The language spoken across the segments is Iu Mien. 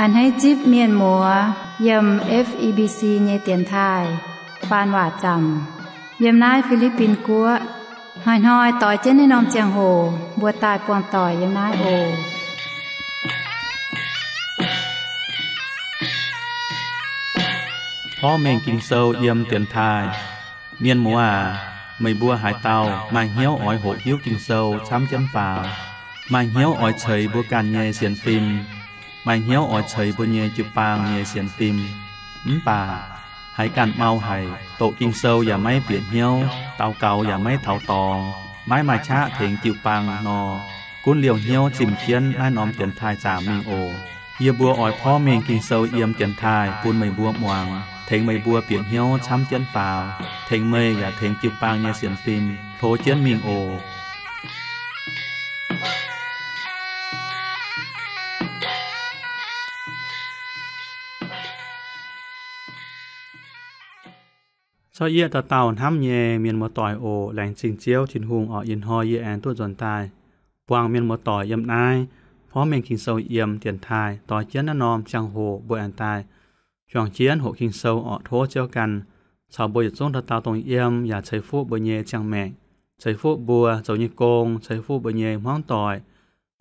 A'hneiv zipv mienh muoz yiem F E B C nyei dienx taaih faan waac zaamc yiem naaiv Fi^li^bin Guoqv. Hnoi-hnoi doix jienv naaiv norm ziangh hoc mbuo daaih buangh doic yiem naaiv oc. Porv mengh Ging-Sou yiem dienx taaih. Mienh muoz aac, meih mbuo haaix dauh maaih hnyouv oix hoqc hiuv Ging-Sou camv jienv faaux, maaih hnyouv oix ceix mbuo ganh nyei sienx fim, maaih hnyouv oix ceix mbuo nyei jiu-baang nyei sienx fim, mv baac haiz ganh mau haic, doqc Ging-Sou yaac maiv bieqc hnyouv, daux gaux yaac maiv taux dorngx, maiv maaih qaqv tengx jiu-baang nor, gunv liouh hnyouv zimh jienv naaiv norm dienx taaih zaamc mingh oc. Yie mbuo oix porv mengh Ging-Sou yiem dienx taaih bun meih mbuo muangx, tengx meih mbuo bieqc hnyouv camv jienv faaux, tengx meih yaac tengx jiu-baang nyei sienx fim hlo jienv mingh oc. Corc yie dauh dauh hnamv nyei mienh muoz-doic oc. Laengz zingh Ziouv Tin-Hungh oc, ih hnoi yie aengx duqv nzuonx daaih buangh mienh muoz-doic yiem naaiv porv mengh Ging-Sou yiem dienx taaih. Doix jienv naaiv norm ziangh hoc mbuo aengx daaih juangc jienv hoqc Ging-Sou oc. Tov Ziouv ganh caux mbuo yietc zungv dauh dauh dongh yiem yaac ceix fuqv mbuo nyei ziangh maengc, ceix fuqv mbuo zoux nyei gong, ceix fuqv mbuo nyei hmuangv doic,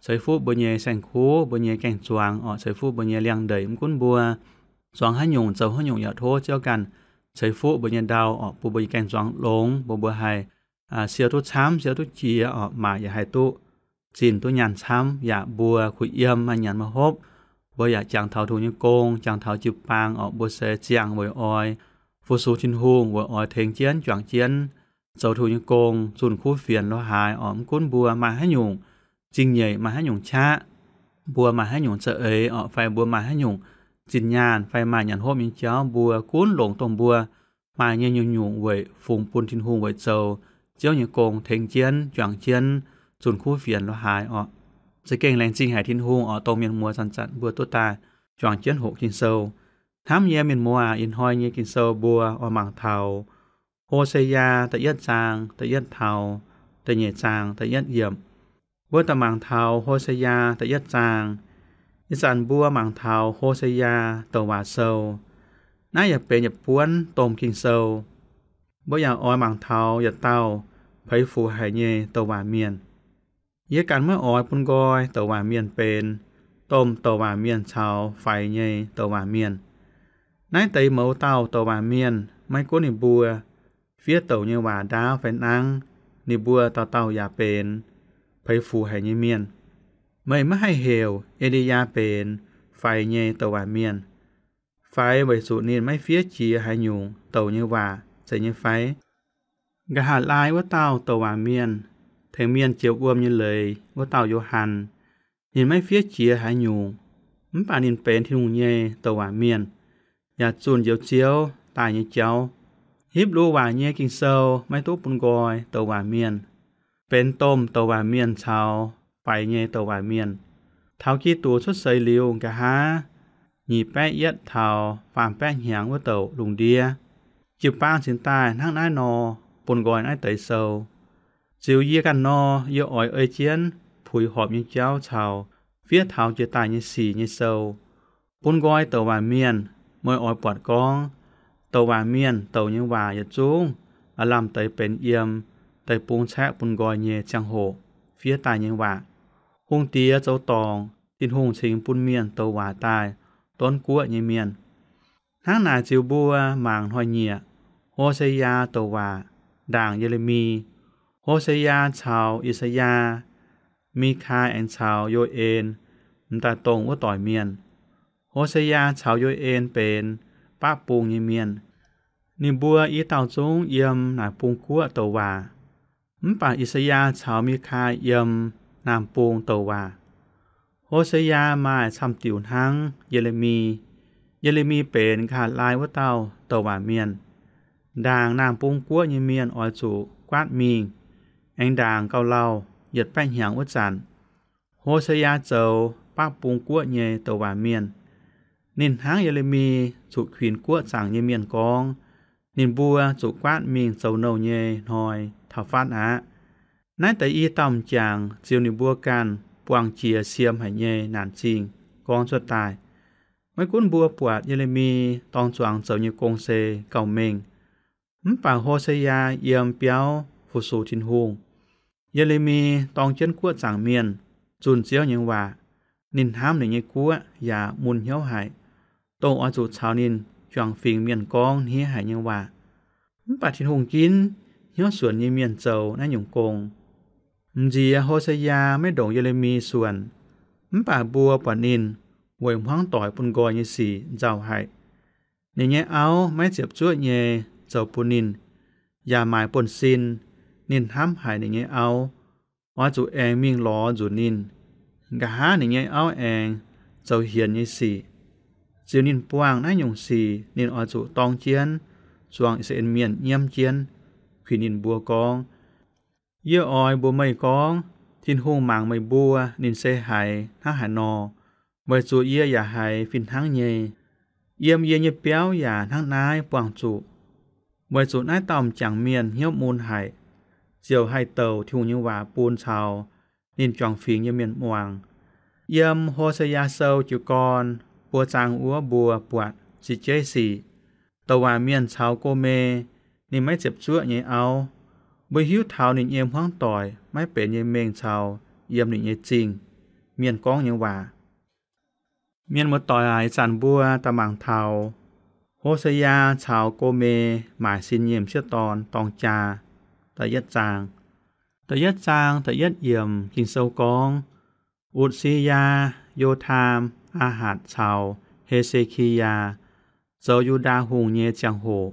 ceix fuqv mbuo nyei saeng-kuv, mbuo nyei gaeng-zuangx oc, ceix fuqv mbuo nyei liangx-ndeic. Mv gunv mbuo zuangx haaix nyungc, zoux haaix nyungc, yaac tov Ziouv ganh ceix fuqv mbuo nyei ndau oc, bun mbuo nyei gaeng-zuangx longx, bun mbuo haih siou duqv camv, siou duqv jiex oc, maaic yaac haih duqv zinh duqv nyaanh camv, yaac mbuo kuh yiem maaih nyanc maaih hopv, mbuo yaac jangx taux Tin-Hungh nyei gong, jangx taux jiu-baang oc. Mbuo se ziangh weic oix fu-sux Tin-Hungh, weic oix tengx jienv juangc jienv zoux Tin-Hungh nyei gong, zunh kuv fienx lo haaix oc. Mv gunv mbuo maaih haaix nyungc zingh nyeic, maaih haaix nyungc qaqv, mbuo maaih haaix nyungc za'eix oc, fai mbuo maaih haaix nyungc zinh nyaanh fai maaih nyanc hopv nyei jauv, mbuo gunv longc dongh mbuo maaih nyei nyungc-nyungc weic fungx bun Tin-Hungh, weic zoux Ziouv nyei gong, tengx jienv juangc jienv zunh kuv fienx lo haaix oc. Za'gengh laengz zingh haic Tin-Hungh oc, dongh mienh muoz zanc-zanc mbuo duqv daaih juangc jienv hoqc Ging-Sou. Hnamv nyei mienh muoz aac, ih hnoi nyei Ging-Sou mbuo oix mangc taux Ho^se^yaa da'yietv zaang da'yietv taux da'nyeic zaang da'yietv yiemc. Mbuo daaih mangc taux Ho^se^yaa da'yietv zaang. Ih zanc mbuo mangc taux Ho^se^yaa douc waac sou. Naaiv yaac benx yietc buonv domh Ging-Sou. Mbuo yaac oix mangc taux yietc dauh peix fuc haic nyei douc waac mienh. Yie ganh maiv oix bun nqoi douc waac mienh benx domh douc waac mienh caux faix nyei douc waac mienh. Naaiv deix mouz dauh douc waac mienh, maiv gunv ninh mbuo fiev douc nyei waac ndaauv fai nangv, ninh mbuo dauh dauh yaac benx peix fuc haic nyei mienh. Meih maiv haih heuc E^li^yaa benx faix nyei douc waac mienh. Faix weic zuqc ninh maiv fiev jiex haaix nyungc douc nyei waac zeiz nyei fai? Nqa'haav laai wuov dauh douc waac mienh, tengx mienh jiex wuom nyei leiz wuov dauh Yo^han, ninh maiv fiev jiex haaix nyungc, mv baac ninh benx Tin-Hungh nyei douc waac mienh, yaac zunh Njoux Ziouv daaih nyei jauv. Hipv^lu waac nyei Ging-Sou maiv duqv bun nqoi douc waac mienh, benx domh douc waac mienh caux faix nyei douc waac mienh. Taux Giduc cuotv seix liuz nqa'haav nyic baeqv yietv taux faam baeqv hnyangx wuov douc lungh ndiev, jiu-baang cingx daaih hnangv naaiv nor bun nqoi naaiv deix sou. Ziux yie ganh nor, yie oix ei jienv puix horpc nyei jauv caux fiev taux jiex daaih nyei sic nyei sou bun nqoi douc waac mienh. Meih oix buatc gorngv douc waac mienh douc nyei waac yietc zungv aav lamh deix benx yiem deic-bung caeqv bun nqoi nyei ziangh hoc fiev daaih nyei waac. Hungh diex zoux dorngc, Tin-Hungh cingx bun mienh douc waac daaih donv guoqv nyei mienh. Hnangv naaic ziux mbuo mangc hnoi-nyieqc Ho^se^yaa douc waac ndaangc Ye^le^mi. Ho^se^yaa caux I^saa^yaa, Mikai aengx caux Yo^en m'daaih dongh wuov doic mienh. Ho^se^yaa caux Yo^en benx baqv bung nyei mienh. Ninh mbuo i dauh zungv yiem naaic bung guoqv douc waac. Mv baac I^saa^yaa caux Mikai yiem naamh bung douc waac. Ho^se^yaa maaih camv diuc hnangv Ye^le^mi. Ye^le^mi benx nqa'haav laai wuov dauh douc waac mienh. Ndaangc naamh bung guoqv nyei mienh oix zuqc guaatv mingh, aengx ndaangc gauh lauh yietc baeqv hnyangx wuov zanc, Ho^se^yaa zoux baqv bung guoqv nyei douc waac mienh. Ninh hnangv Ye^le^mi zuqc kuinx guoqv zaangc nyei mienh gorngv ninh mbuo zuqc guaatv mingh zoux nouh nyei hnoi taux fatv aqv. Naaiv deix i dauh m'jangc ziux ninh mbuo ganh buangh jiex siem haic nyei naanc zingh gorngv cuotv daaih. Maiv gunv mbuo buatc Ye^le^mi dorng zuangx zoux nyei gong se gauh mengh, mv baac Ho^se^yaa yiem biauv fu-sux Tin-Hungh. Ye^le^mi dorng jienv guoqv zaangc mienh zunh Ziouv nyei waac. Ninh hnamv ninh nyei guoqv yaac mun hnyouv haic, dongh oix zuqc caux ninh juangc fingx mienh gorngv hniev haic nyei waac. Mv baac Tin-Hungh ginv hnyouv suonc nyei mienh zoux naaiv nyungc gong. M'nziex Ho^se^yaa maiv ndongc Ye^le^mi suonc, mv baac mbuo buatc ninh weic hmuangv doic bun nqoi nyei sic nzauh haic. Ninh nyei auv maiv ziepc zuoqv nyei zoux bun ninh, yaac maaic buonv-sin. Ninh hnamv haic ninh nyei auv, oix zuqc aengx mingh lorz nzunc ninh. Nqa'haav ninh nyei auv aengx zoux hienx nyei sic. Ziux ninh buangh naaiv nyungc sic, ninh oix zuqc dorng jienv zuangx I^saa^laa^en Mienh nyiemv jienv, kuinx ninh mbuo gorngv, Yie oix mbuox meih gorngv, Tin-Hungh mangc meih mbuo, ninh se haiz hnangv haaix nor, weic zuqc yie yaac haiz fih hnangv nyei. Yiem yie nyei biauv yaac hnangv naaiv buangh zuqc. Weic zuqc naaiv dauh m'jangc mienh hnyouv mun haic, ziouc haih douc Tin-Hungh nyei waac bun caux ninh juangc fingx nyei mienh muangx. Yiem Ho^se^yaa Sou jiez gorn buo zaang wuov mbuo buatc ziex jeiv sic. Douc waac mienh caux Go^me, ninh maiv ziepc zuoqv nyei auv. Mbuo hiuv taux ninh nyei hmuangv doic maiv benx nyei mengh caux yiem ninh nyei zingh mienh gorngv nyei waac. Mienh muoz-doic aac, ih zanc mbuo daaih mangc taux Ho^se^yaa caux Go^me maaic sin nyei m'sieqv dorn dorng jaa. Da'yietv zaang, da'yietv zaang da'yietv yiemc Ging-Sou gorngv, Utc^si^yaa, Yo^taam, Aa^hatc caux He^se^ki^yaa zoux Yu^ndaa Hungh nyei ziangh hoc,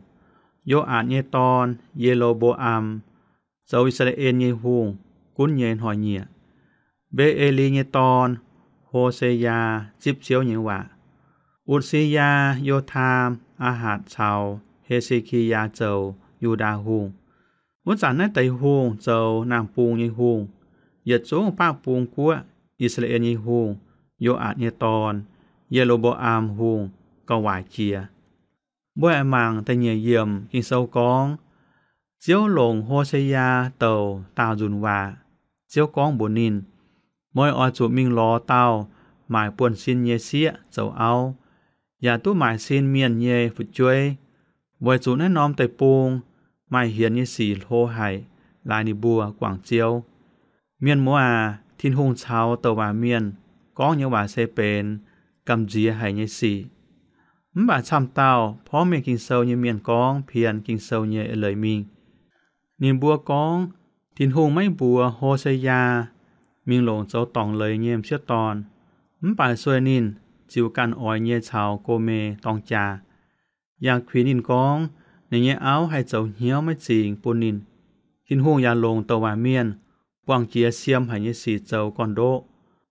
Yo^atc nyei dorn, Ye^lo^mbo^am, zoux I^saa^laa^en nyei hungh gunv nyei hnoi-nyieqc. Mbe^e^li nyei dorn, Ho^se^yaa, zipv Ziouv nyei waac. Utc^si^yaa, Yo^taam, Aa^hatc caux He^se^ki^yaa zoux Yu^ndaa Hungh. Wuov zanc naaiv deix hungh zoux naamh bung nyei hungh, yietc zungv baqv bung guoqv I^saa^laa^en nyei hungh, Yo^atc nyei dorn, Ye^lo^mbo^am Hungh, gauh waaic jiex. Mbuo aengx mangc da'nyeic yiemc Ging-Sou gorngv, Ziouv longc Ho^se^yaa douc daauh nzunc waac. Ziouv gorngv mbuox ninh, Meih oix zuqc mingh lorz dauh maaic buonv-sin nyei sieqv zoux auv, yaac duqv maaic sin mienh nyei fu'jueiv, weic zuqc naaiv norm deic-bung maaih hienx nyei sic hlo haic, laaix ninh mbuo guangc Ziouv. Mienh muoz aac, Tin-Hungh caux douc waac mienh gorngv nyei waac se benx gamh nziex haic nyei sic. Mv baac camv dauh porv mengh Ging-Sou nyei mienh gorngv pien Ging-Sou nyei eix leiz mingh. Ninh mbuo gorngv, Tin-Hungh maiv mbuox Ho^se^yaa mingh longc zoux dorngc leiz nyei m'sieqv dorn, mv baac sueih ninh ziux ganh oix nyei caux Go^me dorng jaa, yaac kuinx ninh gorngv ninh nyei auv haih zoux hnyouv maiv zingx bun ninh. Tin-Hungh yaac longc douc waac mienh buangh jiex siem haic nyei sic zoux gorn-ndoqv,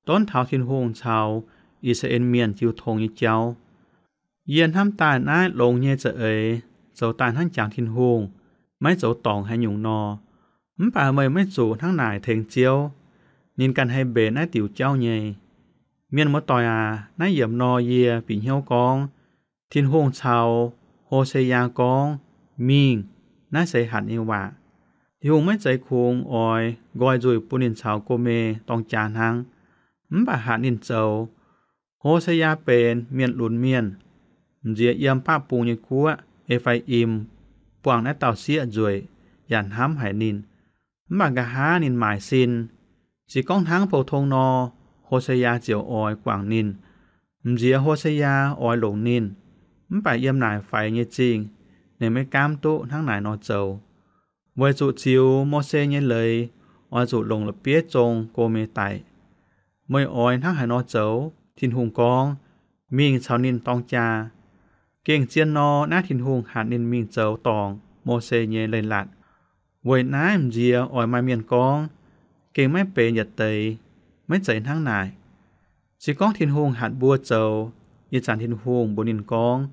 donv taux Tin-Hungh caux I^saa^laa^en Mienh jiu tong nyei jauv. Yie hnamv daaih naaiv longx nyei za'eix zoux daaih hnangv jangx Tin-Hungh, maiv zoux dorngc haaix nyungc nor. Mv baac meih maiv zuqc hnangv naaic tengx Ziouv. Ninh ganh haih mbenc naaiv diuc jauv nyei. Mienh muoz-doic aac, naaiv yiemc nor yie bieqc hnyouv gorngv, Tin-Hungh caux Ho^se^yaa gorngv, Mingh. Naaiv se hatc nyei waac. Tin-Hungh maiv zeiz kungx oix nqoi nzuih bun ninh caux Go^me dorng jaa hnangv, mv baac hatc ninh zoux. Ho^se^yaa benx mienh lunx mienh, m'nziex yiem baqv bung nyei guoqv E^faa^im buangh naaiv dauh sieqv nzueic yaac hnamv haic ninh. Mv baac nqa'haav ninh maaic sin. Se gorngv hnangv pou-tong nor, Ho^se^yaa ziouc oix guangc ninh. M'nziex Ho^se^yaa oix longc ninh, mv baac yiem naaic faix nyei zingh ninh maiv gaamv duqv hnangv naaic nor zoux. Weic zuqc ziux Mose nyei leiz oix zuqc longc la'bieiv zong Go^me daic. Meih oix hnangv haaix nor zoux? Tin-Hungh gorngv, Mingh caux ninh dorng jaa. Gengh zien nor, naaiv Tin-Hungh hatc ninh mingh zoux dorngc Mose nyei leiz-latc. Weic naaiv m'nziex oix maaih mienh gorngv, Gengh maiv benx yietc deix. Maiv zeiz hnangv naaic. Se gorngv Tin-Hungh hatc mbuo zoux, ih zanc Tin-Hungh mbuox ninh gorngv,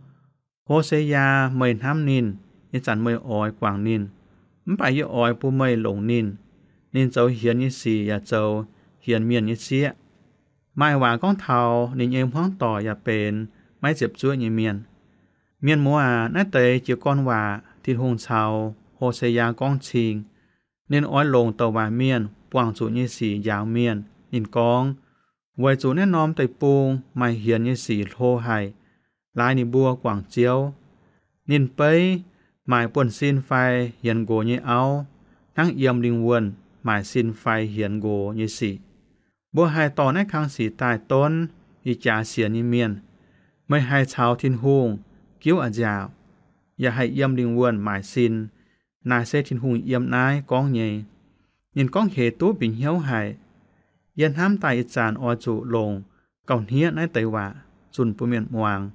Ho^se^yaa, meih hnamv ninh, ih zanc meih oix guangc ninh, mv baac yie oix bun meih longc ninh. Ninh zoux hienx nyei sic yaac zoux hienx mienh nyei sieqv. Maaih waac gorngv taux ninh nyei hmuangv doic yaac benx maiv ziepc zuoqv nyei mienh. Mienh muoz aac, naaiv deix jiez gorn waac Tin-Hungh caux Ho^se^yaa gorngv cing. Ninh oix longc douc waac mienh buangh zuqc nyei sic njaaux mienh. Ninh gorngv, weic zuqc naaiv norm deic-bung maaih hienx nyei sic hlo haic, laaix ninh mbuo guangc Ziouv. Ninh beiv maaic buonv-sin fai hienx nqox nyei auv, hnangv yiem lingh wuonh maaic sin fai hienx nqox nyei sic. Mbuo haih dorh naaiv kang sic daaih donv ih jaax sienx nyei mienh. Meih haih caux Tin-Hungh jiuv a'nziaauc, yaac haih yiem lingh wuonh maaic sin. Naaic se Tin-Hungh yiem naaiv gorngv nyei. Ninh gorngv heix duqv bieqc hnyouv haic. Yie hnamv daaih ih zanc oix zuqc longc gauh hniev naaiv deix waac zunh bun mienh muangx.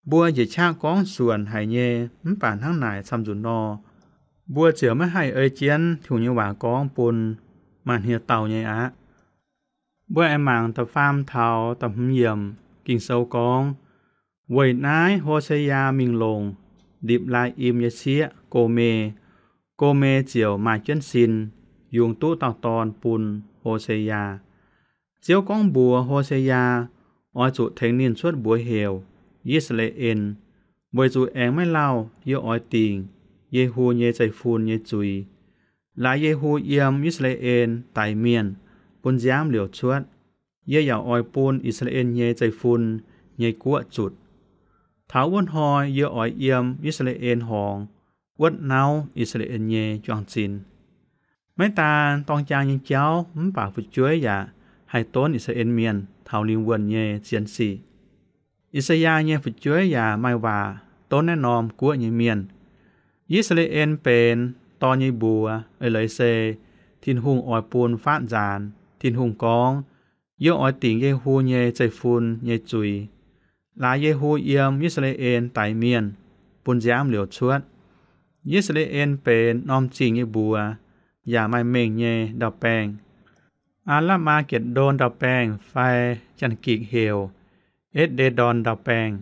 Mbuo njiec qaqv gorngv suonc haic nyei, mv baac hnangv naaic camv nzunc nor, mbuo ziouc maiv haih ei jienv Tin-Hungh nyei waac gorngv bun maaih hniev-daauh nyei aqv. Mbuo aengx mangc da'faam taux da'hmz yiemc. Ging-Sou gorngv, weic naaiv Ho^se^yaa mingh longc Ndipc^lai^im nyei sieqv, Go^me. Go^me ziouc maaih jienv sin, yungz duqv dauh dorn bun Ho^se^yaa. Ziouv gorngv mbuox Ho^se^yaa, oix zuqc tengx ninh cuotv mbuox heuc I^saa^laa^en, weic zuqc aengx maiv lauh yie oix dingc Yehu nyei zeiv-fun nyei zuiz. Laaix Yehu yiem I^saa^laa^en daix mienh bun nziaamv liouc cuotv. Yie yaac oix bun I^saa^laa^en nyei zeiv-fun nyei guoqv zutc. Taux wuov hnoi yie oix yiem I^saa^laa^en horngz wuotv nauv I^saa^laa^en nyei juang-zinh. Maiv daan dorng jaang nyei jauv mv baac fu'jueiv yaac haih donv I^saa^laa^en Mienh taux lingh wuonh nyei sienx sic. I^saa^yaa nyei fu'jueiv yaac maaih waac donv naaiv norm guoqv nyei mienh. I^saa^laa^en benx dorn nyei mbuox eix leiz se Tin-Hungh oix bun faatv nzaanx. Tin-Hungh gorngv, Yie oix dingc Yehu nyei zeiv-fun nyei zuiz. Laaix Yehu yiem I^saa^laa^en daix mienh bun nziaamv liouc cuotv. I^saa^laa^en benx norm zingh nyei mbuox yaac maaih mengh nyei ndau-baengh. Aa^lapv^maa^gen^ndon ndau-baengh fai Janx-Gikc heuc Etc^nde^ndorn ndau-baengh.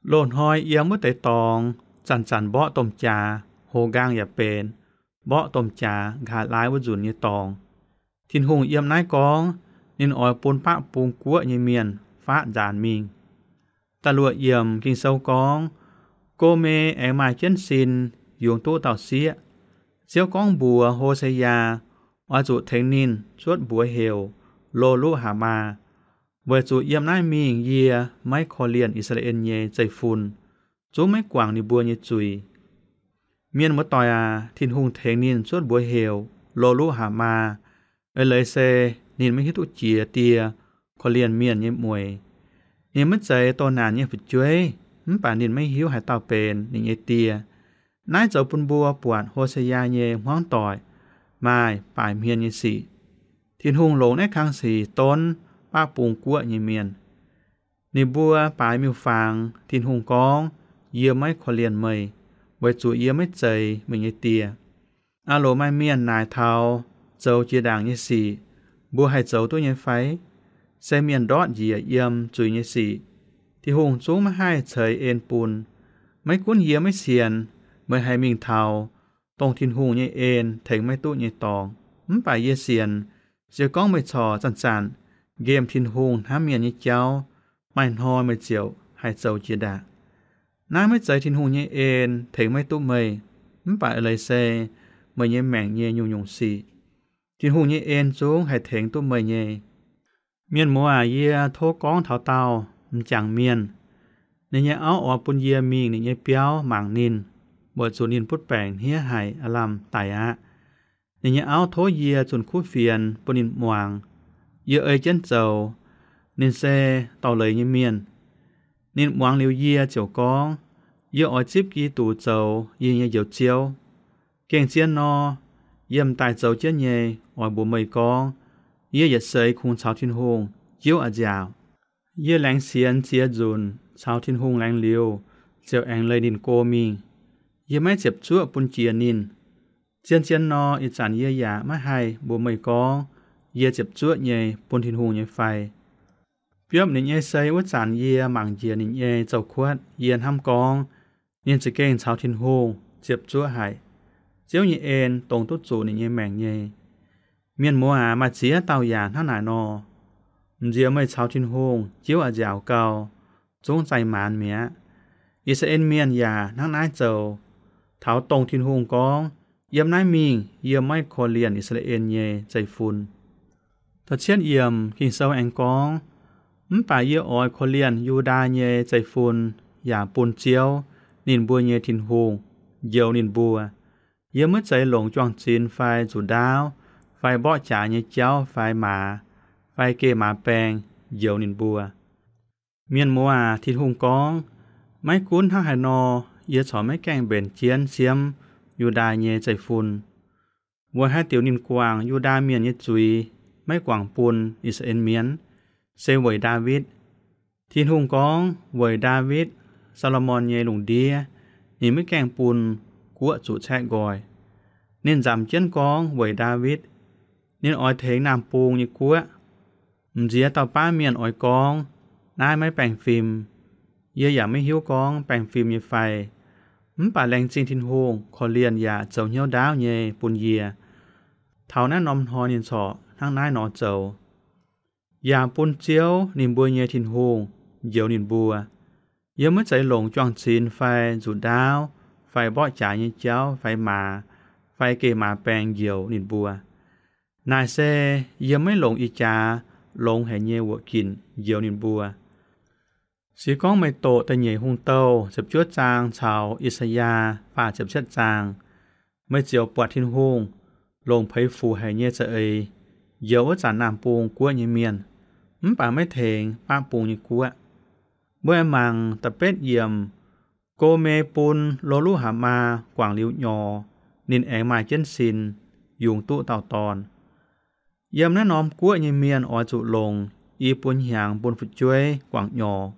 Loz-hnoi yiem wuov deix dorngx zanc-zanc mborqv domh jaax, hoz nqaang yaac benx mborqv domh jaax nqa'haav laai wuov nzunc nyei dorngx. Tin-Hungh yiem naaiv gorngv ninh oix bun baqv bung guoqv nyei mienh faatv nzaanx mingh. Da'luoqc yiemc Ging-Sou gorngv, Go^me aengx maaih jienv sin, yungz duqv dauh sieqv. Ziouv gorngv mbuox Ho^se^yaa, oix zuqc tengx ninh cuotv mbuox heuc Lo^lu^haa^maa, weic zuqc yiem naaiv mingh yie maiv korv-lienh I^saa^laa^en nyei zeiv-fun, zungv maiv guangc ninh mbuo nyei zuiz. Mienh muoz-doic aac, Tin-Hungh tengx ninh cuotv mbuox heuc Lo^lu^haa^maa, eix leiz se ninh maiv hiuv duqv jiex die korv-lienh mienh nyei mueix. Ninh maiv zeiz doh naanc nyei fu'jueiv, mv baac ninh maiv hiuv haaix dauh benx ninh nyei die. Naaiv zoux bun mbuo buatc Ho^se^yaa nyei hmuangv doic maaih baaic hmien nyei sic. Tin-Hungh longc naaiv kang sic donv baqv bung guoqv nyei mienh. Ninh mbuo baaix miuc-fangx, Tin-Hungh gorngv, Yie maiv korv-lienh meih, weic zuqc yie maiv zeiz meih nyei die. Aa loc maaih mienh naaic taux zoux jiex ndaangc nyei sic, mbuo haih zoux duqv nyei fai? Se mienh ndortv njiec yiem zuiz nyei sic, Tin-Hungh zungv maiv haih ceix en bun. Maiv gunv yie maiv sienx meih haih mingh taux dongh Tin-Hungh nyei en tengx maiv duqv nyei dorngx, mv baac yie sienx, se gorngv meih corc zanc-zanc nqemh Tin-Hungh hnamv mienh nyei jauv, maaih hnoi meih ziouc haih zoux jiex ndaangc. Naaiv maiv zeiz Tin-Hungh nyei en tengx maiv duqv meih, mv baac eix leiz se meih nyei maengc nyei nyungc-nyungc sic, Tin-Hungh nyei en zungv haih tengx duqv meih nyei. Mienh muoz aac, yie tov gorngv taux dauh m'jangc mienh. Ninh nyei auv oix bun yie mingh ninh nyei biauv mangc ninh, weic zuqc ninh butv baengc hniev haic, aav lamh daic aqv. Ninh nyei auv tov yie zunh kuv fienx bun ninh muangx. Yie ei jienv zoux. Ninh se dorh leiz nyei mienh. Ninh muangx liuz yie ziouc gorngv, Yie oix zipv Giduc zoux yie nyei Njoux Ziouv. Gengh zien nor, yie m'daaih zoux jienv nyei oix mbuox meih gorngv, yie yietc seix kungx caux Tin-Hungh jiuv a'nziaauc. Yie laengz sienx ziex nzunc caux Tin-Hungh laengz liuz, ziouc aengx leih ninh go mingh. Yie maiv ziepc zuoqv bun jiex ninh. Zien-zien nor, ih zanc yie yaac maiv haih mbuox meih gorngv yie ziepc zuoqv nyei bun Tin-Hungh nyei fai. Biopv ninh nyei sei wuov zanc yie mangc njiec ninh nyei zoux kuotv, yie hnamv gorngv, ninh za'gengh caux Tin-Hungh ziepc zuoqv haic. Ziouv nyei en dongh duqv zuqc ninh nyei maengc nyei. Mienh muoz aac, maaih ziex dauh yaac hnangv naaic nor. M'nziex meih caux Tin-Hungh jiuv a'nziaauc gau, zungv zaih maanz mi'aqv. I^saa^laa^en Mienh yaac hnangv naaiv zoux. Taux dongh Tin-Hungh gorngv, Yiem naaiv mingh yie maiv korv-lienh I^saa^laa^en nyei zeiv-fun. Da'cietv yiemc Ging-Sou aengx gorngv, Mv baac yie oix korv-lienh Yu^ndaa nyei zeiv-fun. yaac bun Ziouv, ninh mbuo nyei Tin-Hungh, njoux ninh mbuo. Yie maiv zeiz longc juang-zinx fai nzuqc ndaauv fai mborqv jaax nyei jauv fai maaz fai geh maaz baeng njoux ninh mbuo. Mienh muoz aac, Tin-Hungh gorngv, maiv gunv hnangv haaix nor, yie corc maiv gaengh mbenc jienv siemv Yu^ndaa nyei zeiv-fun, weic haaix diuc ninh guangc Yu^ndaa Mienh nyei zuiz, maiv guangc bun I^saa^laa^en Mienh, se weic Ndaawitv. Tin-Hungh gorngv weic Ndaawitv, Saa^lo^morn nyei lungh ndiev, ninh maiv gaengh bun guoqv zuqc caeqv nqoi. Ninh nzamc jienv gorngv weic Ndaawitv, ninh oix tengx naamh bung nyei guoqv, m'nziex dauh baav mienh oix gorngv, naaiv maiv baengh fim. Yie yaac maiv hiuv gorngv baengh fim nyei fai. Mv baac laengz zingh Tin-Hungh korv-lienh yaac zoux hnyouv ndaauv nyei bun yie. Taux naaiv norm hnoi ninh corc hnangv naaiv nor zoux. Yaac bun Ziouv, ninh mbuo nyei Tin-Hungh, njoux ninh mbuo. Yie maiv zeiz longc juang-zinx fai nzuqc ndaauv fai mborqv jaax nyei jauv fai maaz fai geh maaz baeng njoux ninh mbuo. Naaic se yie maiv longc ih jaax longx haic nyei wuoqc ginc njoux ninh mbuo. Se gorngv meih doqc da'nyeic Hungh Douh ziepc juov zaang caux I^saa^yaa faah ziepc cietv zaang, meih ziouc buatc Tin-Hungh longc peix fuc haic nyei za'eix njoux wuov zanc naamh bung guoqv nyei mienh, mv baac maiv tengx baqv bung nyei guoqv. Mbuo aengx mangc da'betv yiemc. Go^me bun Lo^luv^haa^maa guangc liuz nyorx, ninh aengx maaih jienv sin, yungz duqv dauh dorn. Yiem naaiv norm guoqv nyei mienh oix zuqc longc i buo hnyangx bun fu'jueiv guangc nyorx.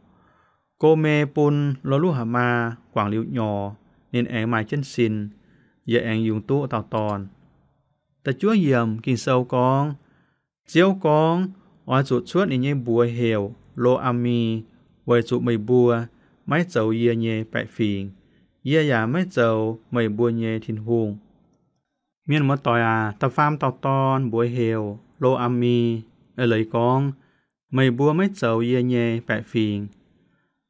Go^me bun Lo^luv^haa^maa guangc liuz nyorx, ninh aengx maaih jienv sin, yaac aengx yungz duqv dauh dorn. Da'juov yiemc Ging-Sou gorngv, Ziouv gorngv, oix zuqc cuotv ninh nyei mbuox heuc Lo^am^mi, weic zuqc meih mbuo maiv zoux yie nyei baeqc fingx, yie yaac maiv zoux meih mbuo nyei Tin-Hungh. Mienh muoz-doic aac, da'faam dauh dorn mbuox heuc Lo^am^mi, eix leiz gorngv, meih mbuo maiv zoux yie nyei baeqc fingx.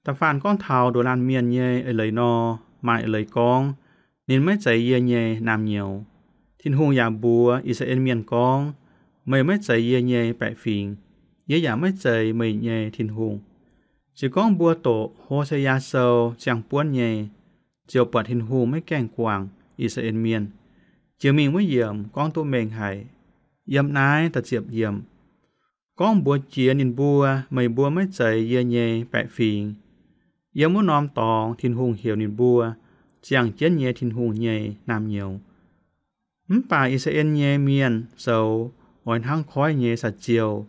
Da'faanh gorngv taux nduqc laanh mienh nyei eix leiz nor, maaih eix leiz gorngv, ninh maiv zeiz yie nyei naamh nyouz. Tin-Hungh yaac mbuox I^saa^laa^en Mienh gorngv, meih maiv zeiz yie nyei baeqc fingx, yie yaac maiv zeiz meih nyei Tin-Hungh. Se gorngv mbuo doqc Ho^se^yaa Sou ziangh buonv nyei, ziouc buatc Tin-Hungh maiv gaengh guangc I^saa^laa^en Mienh. Jiex mingh wuov yiemc gorngv duqv mengh haic. Yiem naaiv da'ziepc yiemc gorngv mbuox jiex ninh mbuo, meih mbuo maiv zeiz yie nyei baeqc fingx. Yiem wuov norm dorngx Tin-Hungh heuc ninh mbuo ziangh jienv nyei Tin-Hungh nyei naamh nyouz. Mv baac I^saa^laa^en nyei mienh zoux oix hnangv koiv nyei saa-ziouh,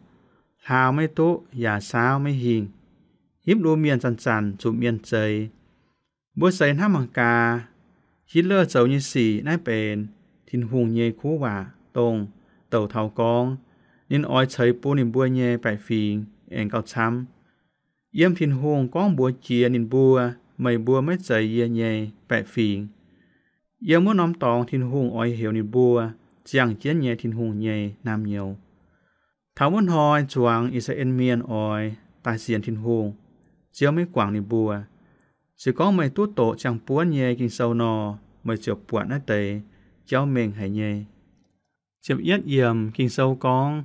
hlaau maiv duqv yaac saauv maiv hingh. Hipv^lu Mienh zanc-zanc zuqc mienh zeix. Mbuo seix hnamv mangc gaax, Hitler zoux nyei sic naaiv benx Tin-Hungh nyei kuv waac, dongh douc taux gorngv ninh oix ceix bun ninh mbuo nyei baeqc fingx aengx gauh camv. Yiem Tin-Hungh gorngv mbuox jiex ninh mbuo, meih mbuo maiv zeiz yie nyei baeqc fingx. Yiem wuov norm dorngx Tin-Hungh oix heuc ninh mbuo ziangh jienv nyei Tin-Hungh nyei naamh nyouz. Taux wuov hnoi zuangx I^saa^laa^en Mienh oix daaih sienx Tin-Hungh, Ziouv maiv guangc ninh mbuo. Se gorngv meih duqv doqc ziangh buonv nyei Ging-Sou nor, meih ziouc buatc naaiv deix jauv mengh haic nyei. Ziepc yietv yiemc Ging-Sou gorngv,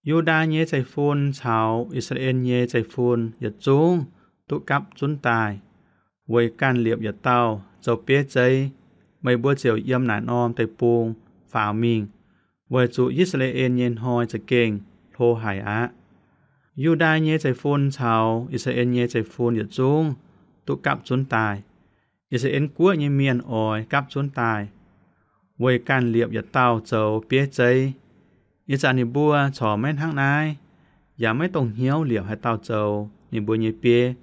Yu^ndaa nyei zeiv-fun caux I^saa^laa^en nyei zeiv-fun yietc zungv duqv gapv zunv daaih. Weic ganh liepc yietc dauh zoux bieiv zeiv, meih mbuo ziouc yiem naaic norm deic-bung faaux mingh, weic zuqc I^saa^laa^en nyei hnoi za'gengh hlo haic aqv. Yu^ndaa nyei zeiv-fun caux I^saa^laa^en nyei zeiv-fun yietc zungv duqv gapv zunv daaih. I^saa^laa^en Guoqv nyei mienh oix gapv zunv daaih, weic ganh liepc yietc dauh zoux bieiv zeiv. Ih zanc ninh mbuo corc maiv hnangv naaiv, yaac maiv dongh hnyouv liepc haaix dauh zoux ninh mbuo nyei bieiv.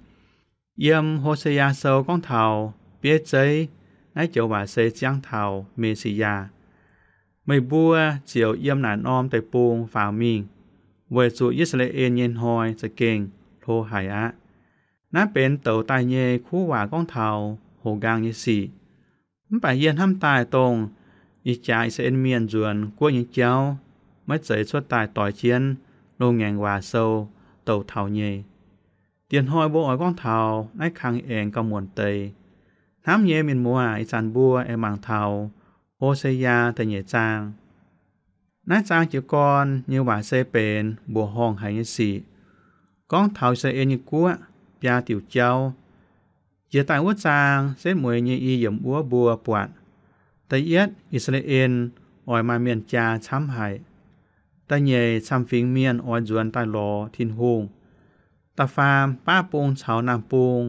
Yiem Ho^se^yaa Sou gorngv taux bieiv zeiv, naaiv joux waac se ziangh taux Me^si^yaa. Meih mbuo ziouc yiem naaic norm deic-bung faaux mingh, weic zuqc I^saa^laa^en nyei hnoi za'gengh hlo haic aqv. Naaiv benx douz daaih nyei kuv waac gorngv taux hoz nqaang nyei sic. Mv baac yie hnamv daaih dongh ih jaax I^saa^laa^en Mienh nzuonx guoqv nyei jauv maiv zeiz cuotv daaih doix jienv loz-ngaengc waac sou douc taux nyei. Dieh hnoi mbuo oix gorngv taux naaiv kang aengx gauh muonc deix. Hnamv nyei mienh muoz, ih zanc mbuo aengx mangc taux Ho^se^yaa da'nyeic zaang. Naaiv zaang jiez gorn nyei waac se benx mbuoqc horngh haic nyei sic, gorngv taux I^saa^laa^en nyei guoqv biaa diuc jauv. Jiex daaih wuov zaang setv mueiz nyei i yiemc wuov mbuo buatc, da'yietv, I^saa^laa^en oix maaih mienh jaa camv haic. Da'nyeic, camv-fingx mienh oix nzuonx daaih lorz Tin-Hungh. Da'faam, baav bung caux naamh bung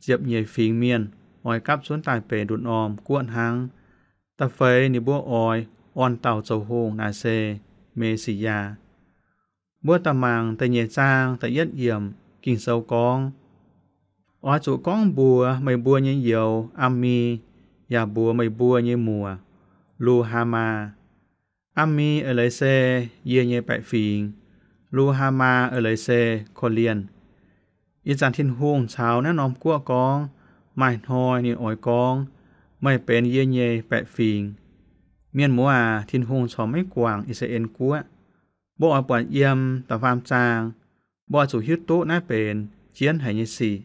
ziepc nyeic fingx mienh oix gapv zunv daaih benx nduqc norm guoqv hnangv. Da'feix, ninh mbuo oix orn dauh zoux hungh, naaic se Me^si^yaa. Mbuo daaih mangc da'nyeic zaang da'yietv yiemc. Ging-Sou gorngv, Oix zuqc gorngv mbuox meih mbuo nyei youz, Am^mi, yaac mbuox meih mbuo nyei muoc, Lu^haa^maa. Am^mi eix leiz se yie nyei baeqc fingx. Lu^haa^maa eix leiz se korv-lienh. Ih zanc Tin-Hungh caux naaiv norm guoqv gorngv, maaih hnoi ninh oix gorngv, Meih benx yie nyei baeqc fingx. Mienh muoz aac, Tin-Hungh corc maiv guangc I^saa^laa^en Guoqv. Mbuo oix buatc yiem da'faam zaang, mbuo oix zuqc hiuv duqv naaiv benx jienv haic nyei sic.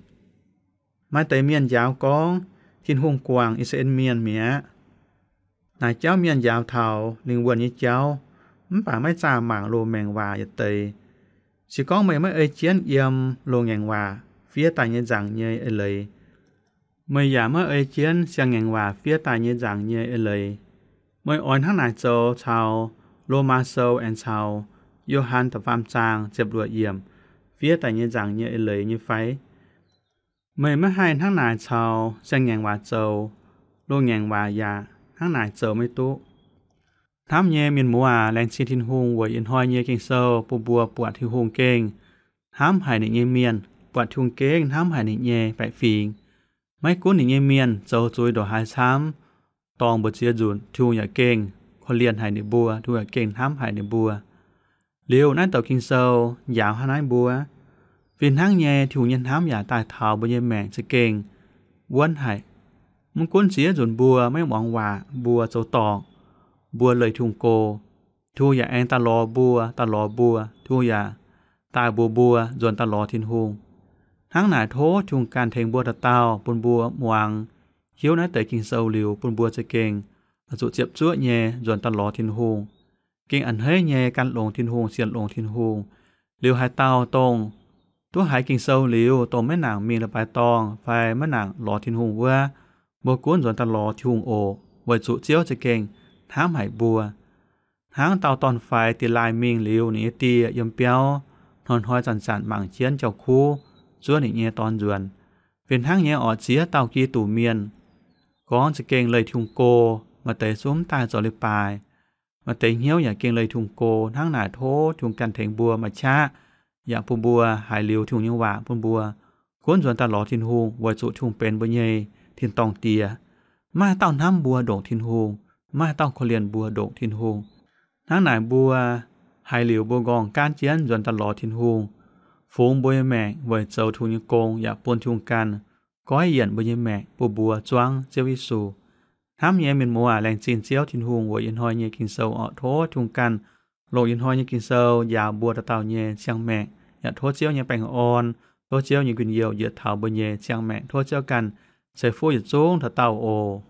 Maaih deix mienh njaaux gorngv, Tin-Hungh guangc I^saa^laa^en Mienh mi'aqv. Naaic jauv mienh njaaux taux lingh wuonh nyei jauv, mv baac maiv zaah mangc loz-maengc waac yietc deix. Se gorngv meih maiv ei jienv yiem loz-ngaengc waac fiev daaih nyei nzaangc nyei eix leiz, meih yaac maiv ei jienv siang-ngaengc waac fiev daaih nyei nzaangc nyei eix leiz, meih oix hnangv naaic zoux caux Lomaa Sou aengx caux Yo^han da'faam zaang ziepc luoqc yiemc fiev daaih nyei nzaangc nyei eix leiz nyei fai? Meih maiv haih hnangv naaic caux siang-ngaengc waac zoux, loz-ngaengc waac yaac hnangv naaic zoux maiv duqv. Hnamv nyei mienh muoz aac, laengz zingh Tin-Hungh weic ih hnoi nyei Ging-Sou bun mbuo buatc Tin-Hungh gengh hnamv haic ninh nyei mienh, buatc Tin-Hungh gengh hnamv haic ninh nyei baeqc fingx. Maiv gunv ninh nyei mienh zoux zuiz ndongc haaix camv, dorngc mbu'ziex nzunc, Tin-Hungh yaac gengh korv-lienh haic ninh mbuo, Tin-Hungh yaac gengh hnamv haic ninh mbuo. Liuz naaiv douc Ging-Sou njaaux hnangv naaiv mbuo, fih hnangv nyei Tin-Hungh nyei hnamv yaac daaih taux mbuo nyei maengc za'gengh wuonv haic. Mv gunv ziex nzunc mbuo maiv muangx waac, mbuo zoux dorngc, mbuo leih Tin-Hungh go, Tin-Hungh yaac aengx daaih lorz mbuo, daaih lorz mbuo, Tin-Hungh yaac daaih mbuox mbuo nzuonx daaih lorz Tin-Hungh. Hnangv naaic tov Tin-Hungh ganh tengx mbuo dauh dauh, bun mbuo muangx hiuv naaiv deix Ging-Sou liuz, bun mbuo za'gengh zuqc ziepc zuoqv nyei nzuonx daaih lorz Tin-Hungh. Gengh a'hneiv nyei gan longx Tin-Hungh, sienx longx Tin-Hungh. Liuz haaix dauh dongh duqv haiz Ging-Sou liuz, dongh maiv nangc mingh leiz-baaix dorngh fai maiv nangc lorz Tin-Hungh wuov, mbuo gunv nzuonx daaih lorz Tin-Hungh oc, weic zuqc Ziouv za'gengh hnamv haic mbuo. Hnangv dauh dorn-faix dingx laaih mingh liuz, ninh nyei die yiem biauv hnoi-hnoi zanc-zanc mangc jienv jauv-kuv zuov ninh nyei dorn nzuonx. Fih hnangv nyei orqc, ziex dauh Giduc mienh gorngv za'gengh leih Tin-Hungh go, maaih deix zungv mv daaih zoux leiz-baaix, maaih deix hnyouv yaac gengh leih Tin-Hungh go. Hnangv naaic tov Tin-Hungh ganh tengx mbuo maaih qaqv, yaac bun mbuo haiz liuz Tin-Hungh nyei waac, bun mbuo gunv nzuonx daaih lorz Tin-Hungh, weic zuqc Tin-Hungh benx mbuo nyei tin-dorngh Diex. Maiv haaix dauh hnamv mbuo ndongc Tin-Hungh, maiv haaix dauh korv-lienh mbuo ndongc Tin-Hungh. Hnangv naaic mbuo haiz liuz mbuo nqorngv gaanv jienv nzuonx daaih lorz Tin-Hungh, fungx mbuo nyei maengc weic zoux Tin-Hungh nyei gong, yaac bun Tin-Hungh ganh goiv yienc mbuo nyei maengc, bun mbuo zuangv Ziouv Yesu. Hnamv nyei mienh muoz aac, laengz zingh Ziouv Tin-Hungh weic ih hnoi nyei Ging-Sou orqc. Tov Tin-Hungh ganh longc ih hnoi nyei Ging-Sou njaaux mbuo dauh dauh nyei ziangh maengc, yaac tov Ziouv nyei baengh orn, tov Ziouv nyei njien-youh njiec taux mbuo nyei ziangh maengc. Tov Ziouv ganh ceix fuqv yietc zungv dauh dauh oc.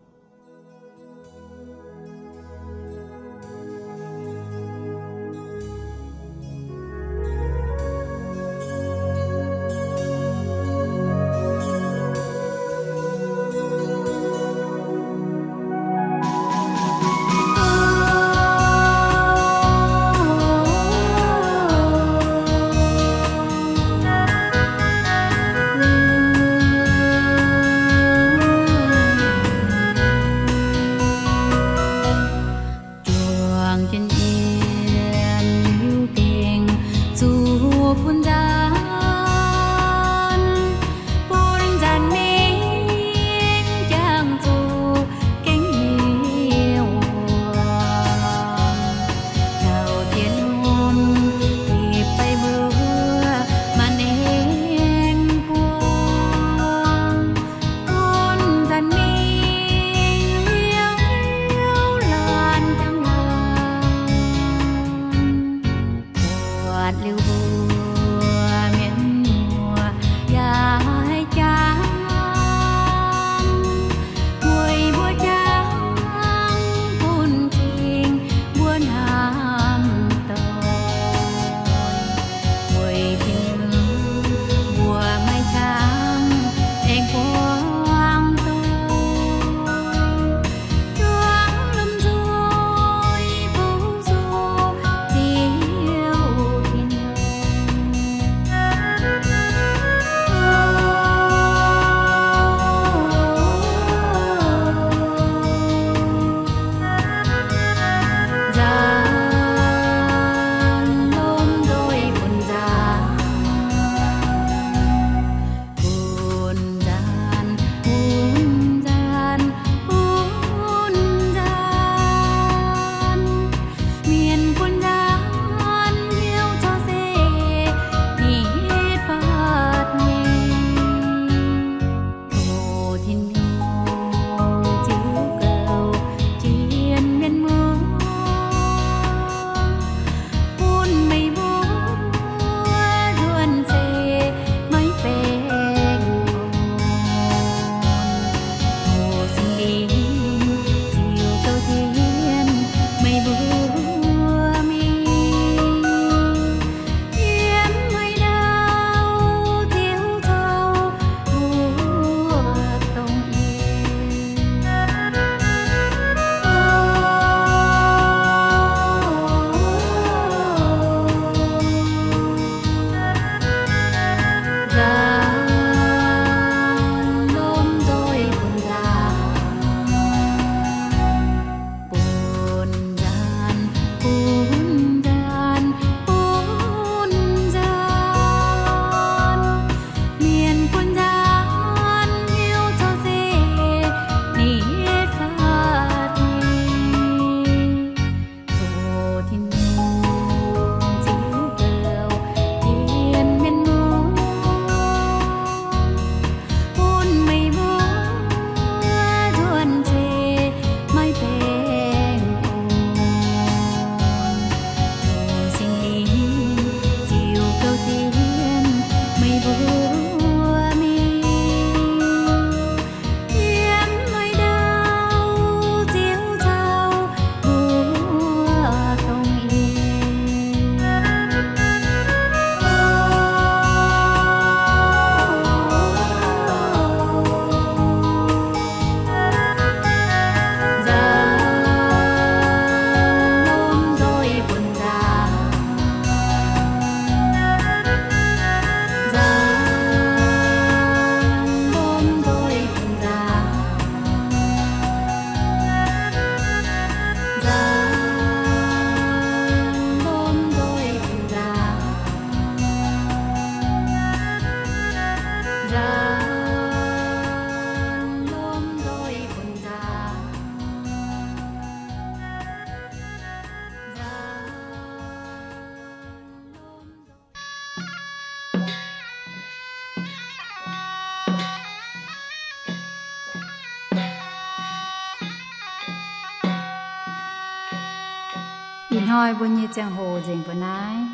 Hnoi mbuo nyei ziangh hoc nzengc mbuo naaiv.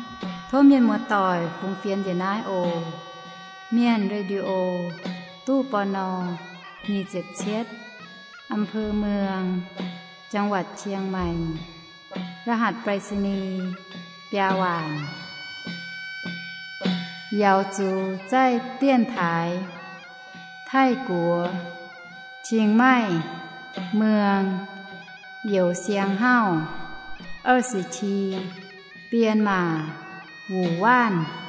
Tov mienh muoz-doic fungx fienx njiec naaiv oc. Mienh Radio, ตู้ ปณ. nyic ziepc cietv, อำเภอเมือง จังหวัดเชียงใหม่ รหัสไปรษณีย์ biaa waanc. Yaux zuqc zaih dienv taaix Taiv-Guoqv, Chiang Mai, Muang, Youz Siang Hauv, 二十七, Bienh Maac, Wuc Waanv.